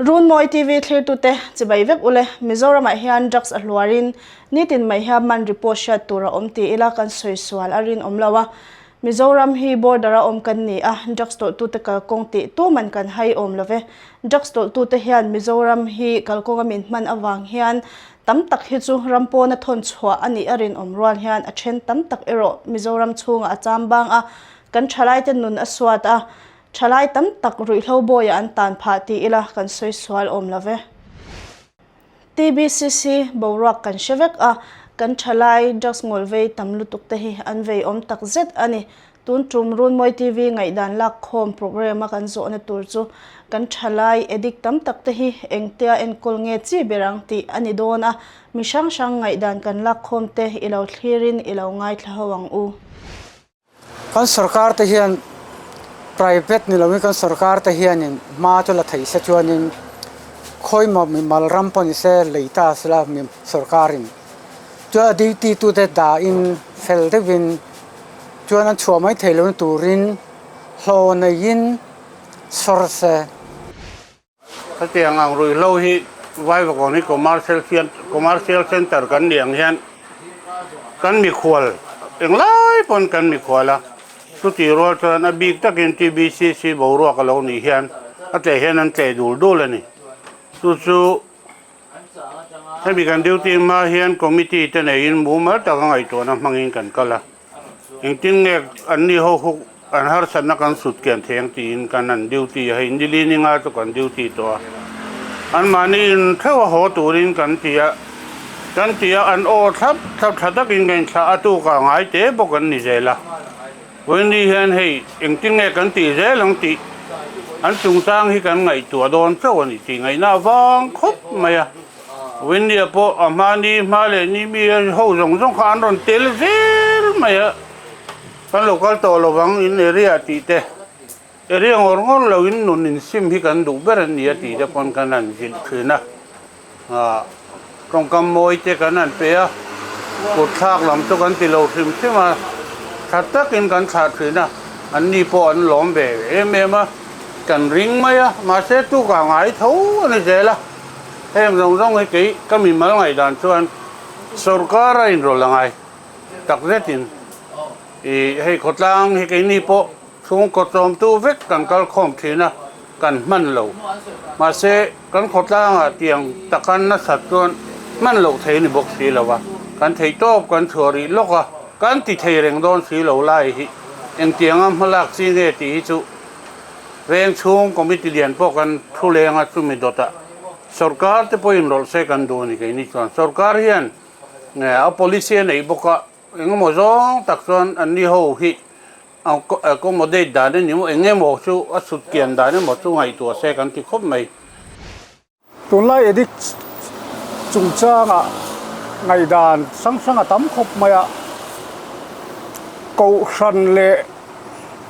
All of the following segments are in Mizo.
Runmawi TV thlirtute chibai vek ule, Mizoramah hian drugs a hluarin nitin mai hian man report hriat tur a awm ti ila kan sawi sual a rinawm lo a. Mizoram hi border a awm kan ni a, drugs tawlhtute kalkawng tih tuman kan hai awm lo ve. Drugs tawlhtute hian Mizoram hi kalkawnga min hman avang hian tam tak hi chu ram pawna thawn chhuah a nih a rinawm rual hian a then tam tak erawh Mizoram chhungah a cham bang a, kan thalaite nun a suat a, Thalai tam tak ruihhlo bawiah an tan phah ti ila kan sawi sual awm lo ve. TBCC boruak kan hre vek a, kan thalai drugs ngawl vei tam lutuk te hi an vei awm tak zet a ni. Tun tum Runmawi TV ngaihdan lak khawm programme a kan zawhna tur chu kan thalai addict tam tak te hi engtia enkawl nge chi ber ang tih a ni dawn a, mi hrang hrang ngaihdan kan lak khawm te i lo thlirin i lo ngaithla ho ang u. Kan sorkar te hian private ni lovin kan sorkar te hianin hma chu la theih se chuanin khawimaw mimal ram pawh ni se lei ta sela mi sorkarin chuan a duty tute dahin fel deuhin chuan an chhuah mai theih lohna turin hlawh neiin sawr se. Hetiang ang ruihhlo hi Vaivakawn hi commercial hian commercial centre kan nih ang hian kan mikhual englai pawn kan mikhual a, chutih rual chuan a bik takin TBCC boruak a lo nih hian a tleh hian an tleh dul dul a ni. Chu chu hemi kan duty hma hian committee te neiin mumal taka ngaihtuahna hmangin kan kal a. Engtin nge an ni ho huk an harsatna kan sut kian thei ang tiin kan an duty a, hei nili ni nga chu kan duty tawh a. Anmahni in theuh a haw turin kan ti a, kan ti a an aw thlap thlap tha takin kan inthlah a tukah ngai te bawk an ni zel a. Vawiin hian hei engtin nge kan tih zel ang tih an chungchang hi kan ngaihtuah dawn chauh a ni tih ngaihna avang khawp mai a. Winnie pawh a hmani hma leh ni mi ho zawng zawng kha an rawn tel zel mai a, kan lo kal tawh lo vang in area tih te, area ngawr ngawr lo in nun in sim hi kan duh ber a ni a tih te pawn kan han zilh thin a, ah tawngkam mawi te kan han pe a, kut thlak lam chu kan ti lo hrim hrim a, tha takin kan thlah thin a, an ni pawh an lawm ve em em a, kan ring mai a, mahse tukah ngai tho a ni zel a. Heng zawng zawng hi kei ka mimal ngaihdan chuan sorkar a inrawlh a ngai tak zetin ih hei khawtlang hi keini pawh chhungkaw tlawmtu vek kan kal khawm thin a kan hman lo mahse kan khawtlangah tiang taka nasat chuan hman loh thei a ni bawk si lo a kan thei tawp kan chhuah rih lawk a kan ti thei reng dawn si lo lai hi engtianga hmalak chi nge tih hi chu Veng chhung committee lian pawh kan thu leng a chumi dawtah sorkar te pawhin rawlh se kan duh a ni keini chuan sorkar hian a policy a neih bawk a engemaw zawng tak chuan an ni ho hi accommodate dan a ni maw engemaw chu a sut kian dan emaw chu ngaihtuah se kan ti khawp mai. Tunlai addict chungchangah ngaihdan hrang hrang a tam khawp mai a, Kohhran leh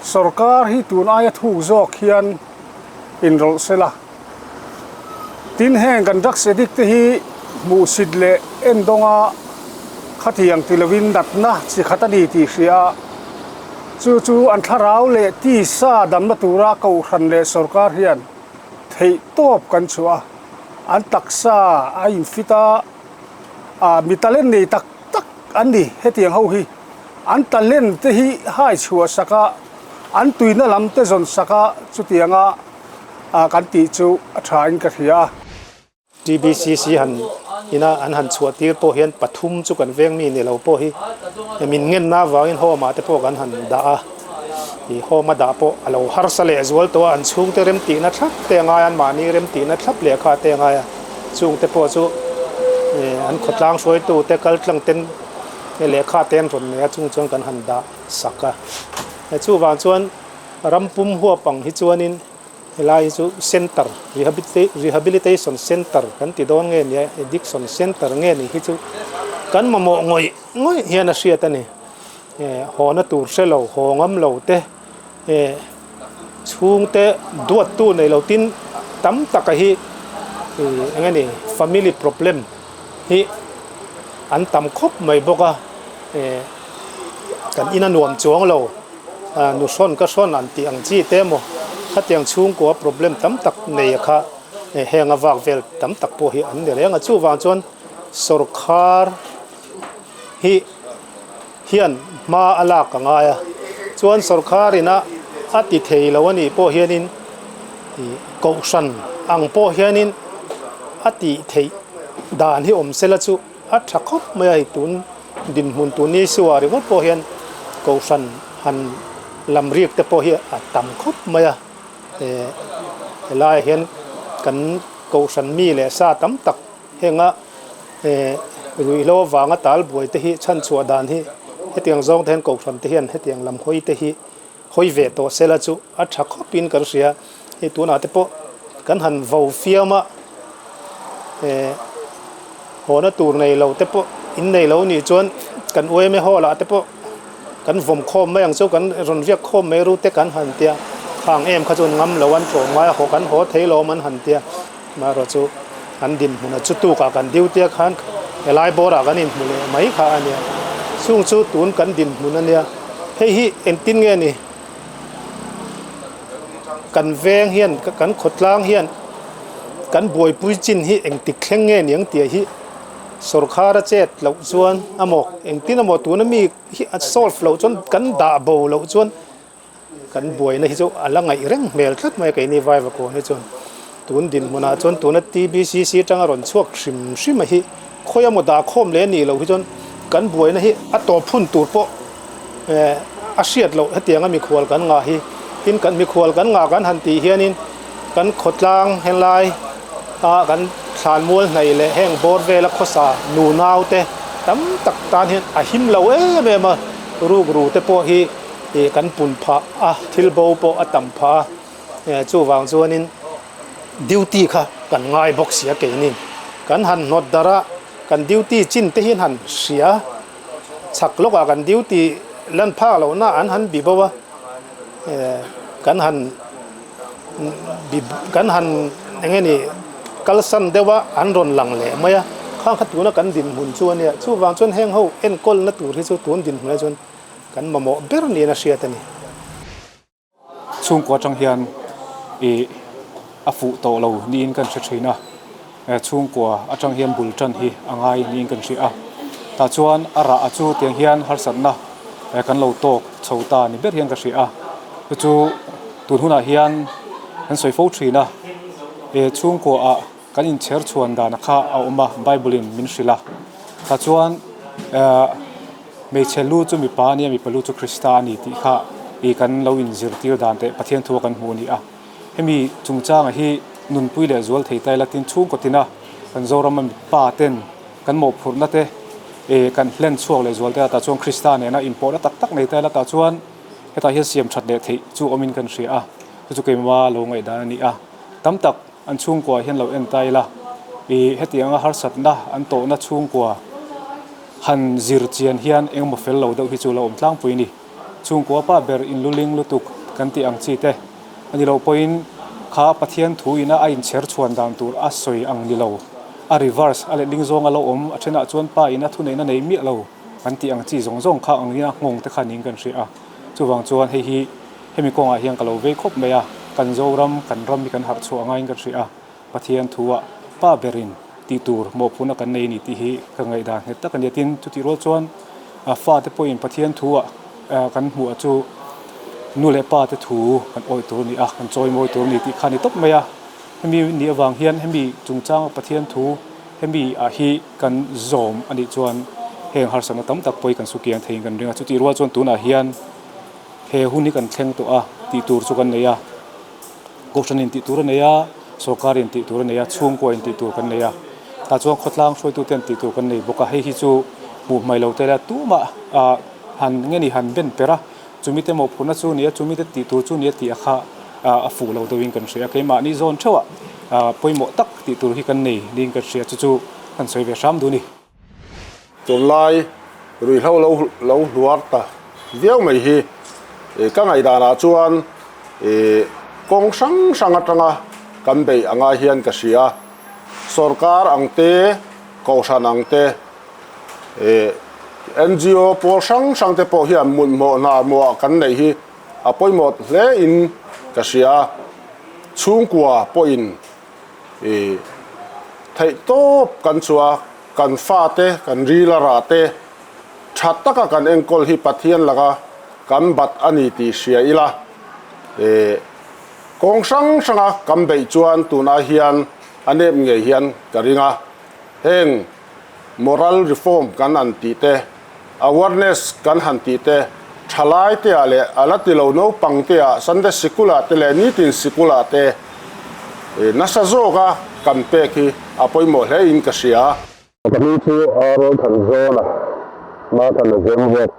sawrkar hi tun aia thuk zawk hian inrawlh se la. Tin heng kan drugs addict te hi hmuhsit leh endawnga khatiang ti lovin natna chi khat a ni tih hria a, chu chu an thlarau leh tisa damna tura Kohhran leh sawrkar hian Theih tawp kan chhuah a, an taksa a infit a, ah mi talent nei tak tak an ni hetiang ho hi. An talent te hi hai chhuah sak a, an tuina lam te zawn sak a chutianga ah kan tih chu a tha in ka hria a. TBCC han ina an han chhuah tir pawh hian pathum chu kan veng mi ni lo pawh hi min ngenna avangin home ah te pawh kan han dah a, ih home a dah pawh a lo harsa leh zual tawh a, an chhungte remtihna thlap te a ngai a, anmahni remtihna thlap lehkha te a ngai a, chungte pawh chu ih an khawtlang hruaitu te kal tlang ten lehkha te an rawn nei a, chung chuan kan han dah sak a, chuvang chuan ram pum huap ang hi chuanin. Helai hi chu center rehabilitation center kan ti dawn nge nia addiction center nge ni hi chu kan mamawh ngawih ngawih hian a hriat a ni haw na tur hre lo haw ngam lo te chhungte duat tu nei lo tin tam taka hi eng nge ni family problem hi an tam khawp mai bawk a kan ina nuam chuang lo. Nu hrawn ka hrawn an tih ang chi te emaw khatiang chhungkua problem tam tak nei a kha. Heng a vak vel tam tak pawh hi an ni reng a, chuvang chuan sawrkhar hi hian hma a lak a ngai a, chuan sawrkhar ina a ti thei lo a nih pawh hianin ih kohhran ang pawh hianin a tih theih dan hi awm sela chu a tha khawp mai a, hei tun dinhmun tun ni suah ringawt pawh hian kohhran han lam riak te pawh hi a tam khawp mai a. Eh helaiah hian kan kohhran mi leh sa tam tak henga eh ruihhlo avanga tal buai te hi chhanchhuah dan hi hetiang zawng te hian kohhran te hian hetiang lam hawi te hi hawi ve tawh sela chu a tha khawpin kan hria hei tunah te pawh kan han vo fiam a eh hawna tur nei lo te pawh in nei lo nih chuan kan uaime hall ah te pawh. Kan vawm khawm mai ang chu, kan rawn riak khawm mai ru te kan han tia, khang em kha chuan ngam lo an tlawm ngai a, haw kan haw thei lo awm an han tia, amaherawh chu an dinhmun a chu tukah kan duty a khan helai bawrah kan inhmu leh mai kha a nia, chung chu tun kan dinhmun a nia, hei hi engtin nge ni kan veng hian kan khawtlang hian kan buaipui chin hi engtik thleng nge ni ang tih hi. Sorkar a chet loh chuan a maw engtin emaw tuna mi hi a solve loh chuan kan dah bo loh chuan kan buaina hi chu a la ngaih reng hmel tlat mai a keini Vaivakawn hi chuan tun dinhmunah chuan tuna TBCC atanga rawn chhuak hrim hrim a hi khawi emaw dah khawm leh a nih loh hi chuan kan buaina hi a tawp hun tur pawh eh a hriat loh hetianga mikhual kan ngah hi tin kan mikhual kan ngah kan han tih hianin kan khawtlang helai a kan thlanmual hnaih leh heng bawr vela khawsa nu nau te tam tak tan hian a him lo em em a rukru te pawh hi ih kan pun phah a thil bo pawh a tam phah a eh chuvang chuanin duty kha kan ngai bawk si a keini kan han hnawt darh a kan duty chin te hian han hria. Chhak lawkah kan duty lan phak lohna an han bi bo a, kan han bi kan han eng nge ni kalsan deuh a an rawn lang leh mai a, khang kha tuna kan dinhmun chu a nia, chuvang chuan heng ho enkawlna tur hi chu tun dinhmunah chuan kan mamawh ber niin a hriat a ni. Chhungkua atang hian ih a fuh tawh lo niin kan hre thin a, chhungkua atang hian bul tan hi a ngai niin kan hria a, tah chuan a rah chu tiang hian harsatna kan lo tawk chho ta ni ber hian ka hria a, chu chu tun hunah hian kan sawi fo thin a, chhungkua ah kan inchher chhuan dan kha a awm a Bible in min hrilh a, tah chuan eh. Hmeichhe lu chu mipa a nia, mipa lu chu Krista a ni tih kha ih kan lo inzirtir dan teh Pathian thu a kan hmuh a ni a. Hemi chungchanga hi nunpui leh zual thei ta ila tin chhungkaw tina kan Zorama mipa ten kan mawhphurhna te ih kan hlen chhuak leh zual te a tah chuan Krista nena inpawhna tak tak nei ta ila tah chuan hetah hian siam that leh theih chu awmin kan hria a, chu chu keimah lo ngaihdan a ni a. Tam tak an chhungkua hian lo en ta ila ih hetianga harsatna an tawhna chhungkua Han zir chian hian engemaw fel lo deuh hi chu lo awm tlangpui a ni. Chhungkua pa ber inluling lutuk kan tih ang chi te a ni loh pawhin kha Pathian thu ina a inchher chhuan dan tur a sawi ang ni lo. A reverse a letling zawng a lo awm a thenah chuan pa ina thuneihna nei miah lo kan tih ang chi zawng zawng kha ang ina nghawng te kha niin kan hria a. Chuvang chuan hei hi hemi kawngah hian ka lo vei khawp mai a, kan Zoram kan ram hi kan harh chhuah ngaiin kan hria a. Pathian thua pa berin tih tur mawhphurhna kan nei a ni tih hi ka ngaihdan nghet tak a ni a. Tin, chutih rual chuan fate pawhin Pathian thua kan hmuh chu nu leh pa te thu kan awih tur a ni a, kan chawimawi tur a ni tih kha a ni tawp mai a. Hemi nih avang hian hemi chungchanga Pathian thu hemi ah hi kan zawm a nih chuan heng harsatna tam tak pawh hi kan sukiang theiin kan ring a. Chutih rual chuan tunah hian he hun hi kan thleng tawh a tih tur chu kan nei a. Kohhran in tih tur a nei a, sorkar in tih tur a nei a, chhungkua in tih tur kan nei a. Tah chuan khawtlang hruaitute an tih tur kan nei bawk a, hei hi chu hmuh hmai lo te la tumah ah han nge ni han ben per a, chumi te mawhphurhna chu nia, chumi te tih tur chu nia tih a kha ah a fuh lo deuhin kan hria a, keimahni zawn theuhah ah pawimawh tak tih tur hi kan nei niin kan hria, chu chu kan sawi ve hram duh a ni. Tunlai ruihhlo lo lo hluar ta viau mai hi ka ngaihdanah chuan kawng hrang hrang atanga kan beih a ngai hian ka hria. Sorkar ang te, kohhran ang te, NGO pawl hrang hrang te pawh hian mutmawh hna muah kan neih hi a pawimawh hle in ka hria. Chhungkua pawhin. I theihtawp kan chhuah a, kan fate, kan ril a rah te tha taka kan enkawl hi Pathian laka kan bat a ni tih hria ila. I kawng hrang hranga kan beih chuan tunah hian a nep ngei hian ka ring a. Heng moral reform kan han tih te, awareness kan han tih te, thalai te ah leh a la ti lo naupang te ah Sunday sikul ah te leh nitin sikul ah te nasa zawk a kan pek hi a pawimawh hle in ka hria. Ka hming chu Aaron Thanzawna, Nathan a zem bawk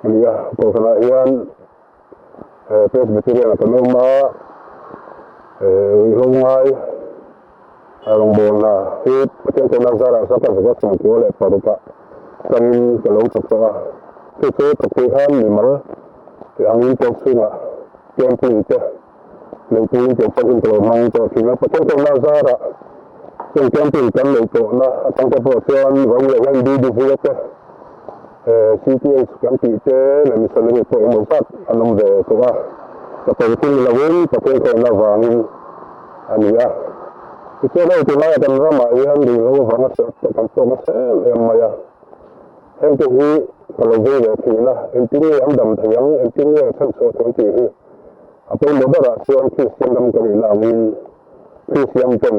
a ni a, Kohhranah hian Presbyterian ah kan awm a, ruihhlo ngai a rawngbawlna hi Pathian Kohna zarah saka zaka 96 ah tangin ka lo thawk tawh a, chu chu thawk thei khan mimal angin pawh chhungah camping te Neihpuiin tih pawh hun ka lo hmang tawh thin a, Pathian Kohna zarah chung camping kan neih tawhna atang te pawh chuan vawng leh hian BDV te CTH kan tih te leh missionary pawh engemaw zat an awm ve tawh a, ka ko thil ni lovin Pathian Kohna vangin a ni a. Tichuan hei tunlaiah kan ramah hian ruihhlo avanga serh kan chhuak nasa em em mai a. Hengte hi ka lo vei ve thin a, engtin nge an dam thei ang, engtin nge an chhanchhuah thei tih hi a pawimawh berah chuan Kristian ram kan inah angin Kristian ten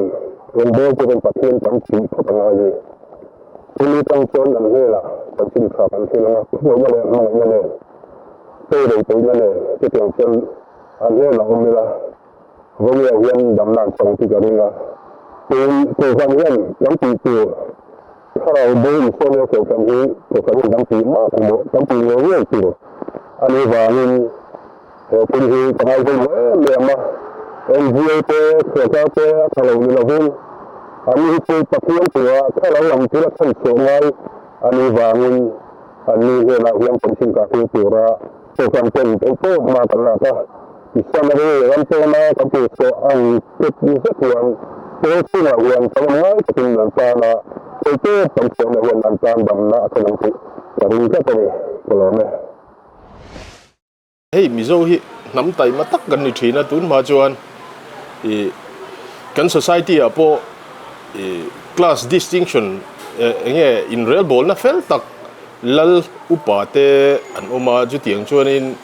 rawngbâwl turin Pathian kan tih phawt a ngai a ni. Chumi tang chuan an hnêlah kan chimtha kan thil ang a, khawngawihna leh hmangaihna nen, chawi peihna nen chutiang chuan an hnênah awm ila, Vawiah hian damna an chang tih ka ring a, tin Kohhran hian kan tih tur Thlarau bo insawn leh Kohhran hi Kohhran hian kan tih mak maw kan tih ngei ngei tur a nih vangin he thil hi ka ngaihzawm em em a, NGO te sorkar te a tha lo ni lovin an ni hi chu Pathian tura thlarau lam thil a chhanchhuah ngai a nih vangin an ni hnenah hian chanchin kah thil tura Kohhran ten theih tawp hma kan lak a, missionary ram pawna kan tirhchhuah ang tep zet hian pawl chhungah hian kan awm ngai takin an tan a, theih tawp kan chhuahna hian an tan damna a thlen ang tih ka ring tlat a ni, ka lawm e. Hei Mizo hi hnam taima tak kan ni thin a, tun hma chuan ih kan society ah pawh ih class distinction eng nge inrelbawlna fel tak Lal upa te an awm a, chutiang chuanin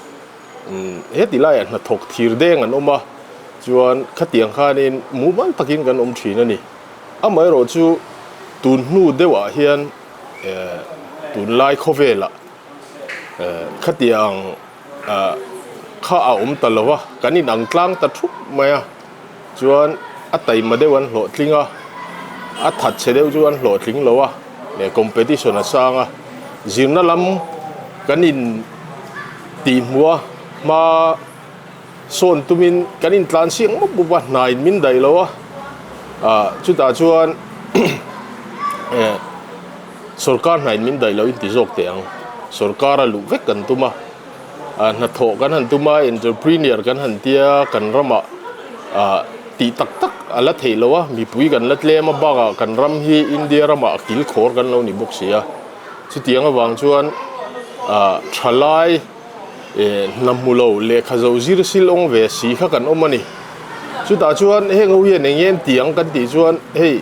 heti laiah hnathawk thir deng an awm a, chuan khatiang khanin mumal takin kan awm thin a ni. Amaherawh chu tun hnu deuhah hian tunlai khawvelah khatiang kha a awm ta lo va, kan inang tlang ta thup mai a, chuan a taima deuh an hlawhtling a, a that chhe deuh chu an hlawhtling lo a, leh competition a sang a, zirna lam kan in tih hmuh a, hma sawn tumin kan in tlan siang mawp mawp a, hna in min daih lo a, ah chutah chuan eh sorkar hna in min daih lo in ti zawk teh ang, sorkar a luh vek kan tum a. Hnathawh kan han tum a, entrepreneur kan han tia, kan ramah tih tak tak a la theih loh a, mipui kan la tlem a, bakah kan ram hi India ramah a kil khawr kan lo ni bawk si a. Chutiang avang chuan thalai hna hmu lo lehkha zo zir sil awng ve si kha kan awm a ni. Chutah chuan heng ho hian eng nge an tih ang kan tih chuan hei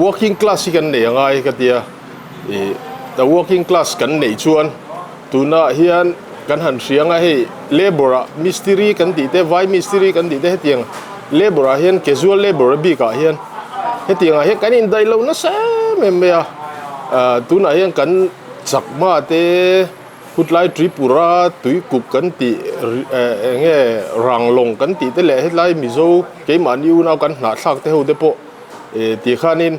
working class hi kan nei a ngai ka tia, working class kan neih chuan Tunah hian kan han hria anga hei labour ah mistiri kan tih te vai mistiri kan tih te hetiang labour ah hian casual labour a bik ah hian hetiang ah hian kan indaih lo nasa em em mai a ah tunah hian kan chakma te hutlai Tripura tuikuk kan tih eh eng nge ranglawng kan tih te leh hetlai Mizo keimahni unau kan hnahthlak te ho te pawh eh ti khanin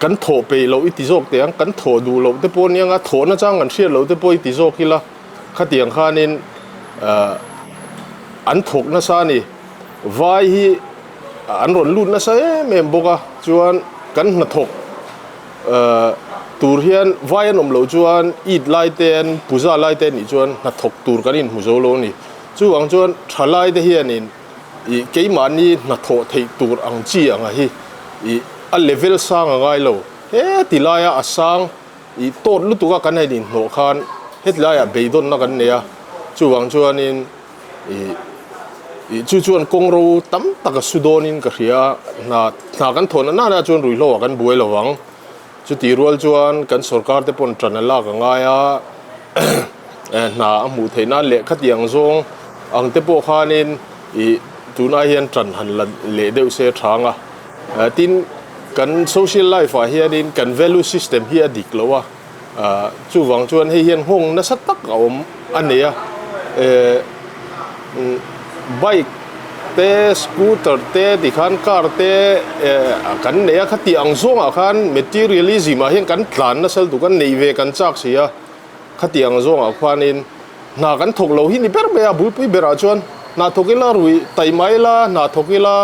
kan thawh peih loh i ti zawk teh ang, kan thawh duh loh te pawh aniang a, thawh na chang kan hriat loh te pawh i ti zawk ila, khatiang khanin an thawk nasa a ni. Vai hi an rawn lut nasa em em bawk a, chuan kan hnathawk tur hian vai an awm loh chuan it lai te an puja lai te anih chuan hnathawk tur kan inhmu zo lo a ni. Chuvang chuan thalai te hianin. Ih keimahni hnathawh theih tur ang chi anga hi ih a level sang a ngai lo. He ti laia a sang ih tawt lutuk a kan han inhnawh khan heti laiah beidawnna kan nei a, chuvang chuanin ih Ih chu chuan kawng ro tam tak a su dawnin ka hria a, hna hna kan thawhna nana chuan ruihhlo ah kan buai lo vang. Chuti rual chuan kan sorkar te pawn tan a lak a ngai a, hna a hmuh theih nan leh khatiang zawng ang te pawh khanin ih tunah hian tan han la leh deuh se tha ang a. Tin, kan social life ah hianin kan value system hi a dik lo a, chuvang chuan hei hian nghawng nasa tak a awm a nei a. Bike te, scooter te tikhan car te kan nei a, khati ang zawngah khan materialism ah hian kan tlan nasa lutuk a, neih ve kan chak si a, khati ang zawngah khuanin hna kan thawk lo hi ni ber mai a, bulpui berah chuan hna thawk ila ruih taima ila hna thawk ila.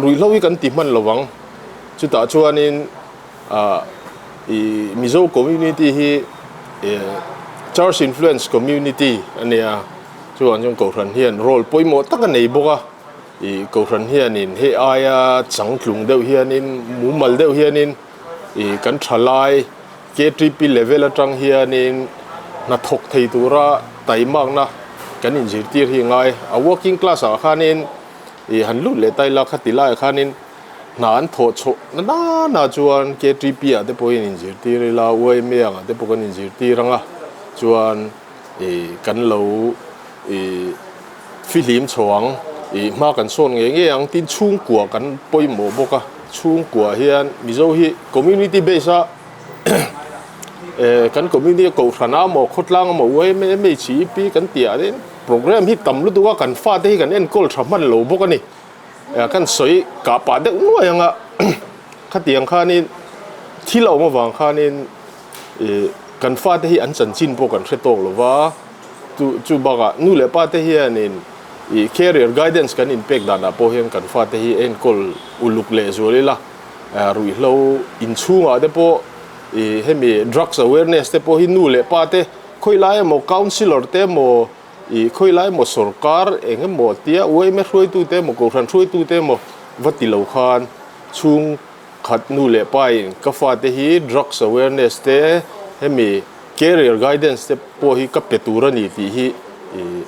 Ruihhlo hi kan ti hman lo vang. Chutah chuanin i Mizo community hi church influence community a nia. Chuvang chuan Kohhran hian role pawimawh tak a nei bawk a. I Kohhran hianin hei aia changtlung deuh hianin mumal deuh hianin i kan thalai KTP level atang hianin hnathawk thei tura taimakna kan inzirtir hi a ngai. A working class ah khanin Ih han lut leh ta ila khati laiah khanin hna an thawh chhoh na nana chuan KTP ah te pawhin inzirtir ila YMA angah te pawh kan inzirtir ang a chuan ih kan lo ih fihlim chho ang ih hma kan sawn ngei ngei ang tin chhungkua kan pawimawh bawk a chhungkua hian Mizo hi community base a kan community a kohhran a maw khawtlang a maw YMA MHEP kan tih ah te Program hi tam lutuk a, kan fate hi kan enkawl tha hman lo bawk a ni. Kan sawi kah pah deuh nuai ang a, khatiang khanin thil a awm avang khanin kan fate hi an chanchin pawh kan hre tawk lo va, chu bakah nu leh pa te hianin career guidance kan inpek danah pawh hian kan fate hi enkawl uluk leh zual ila, ruihhlo inchhungah te pawh hemi drugs awareness te pawh hi nu leh pa te Khawi lai emaw councillor te emaw ih khawi lai emaw sorkar eng emaw tia yma hruaitu te emaw kohhran hruaitu te emaw va ti lo khan chhung khat nu leh pa in ka fate hi drugs awareness te hemi career guidance te pawh hi ka pe tur a ni tih hi ih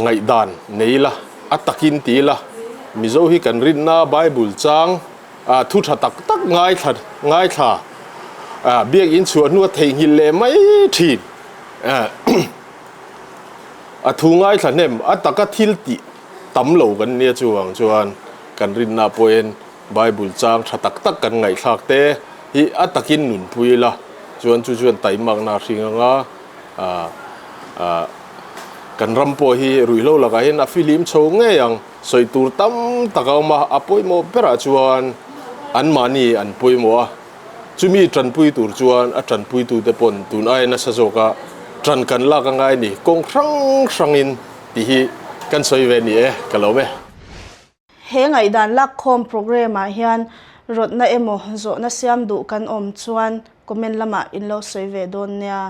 ngaihdan nei ila a takin ti ila Mizo hi kan rinna Bible chang Ah thu tha tak tak ngaithla ngaithla ah biakinn chhuah hnu a theihnghilh leh mai thin ah a thu ngaithla hnem a taka thil tih tam lo kan nia chuvang chuan kan rinna pawhin Bible chang tha tak tak kan ngaihthlak te hi a takin nunpui ila chuan chu chuan taimakna a hring anga ah ah kan ram pawh hi ruihhlo lakah hian a filim chho ngei ang. Sawi tur tam tak a awm a, a pawimawh berah chuan anmahni an pawimawh a, chumi tanpui tur chuan a tanpuitute pawn tun aia nasa zawka tan kan lak a ngai ni, kawng hrang hrangin tih hi kan sawi ve ni e, ka lawm e. He ngaihdan lakkhawm programme ah hian rawtna emaw zawhna siam duh kan awm chuan comment lamah in lo sawi ve dawn nia.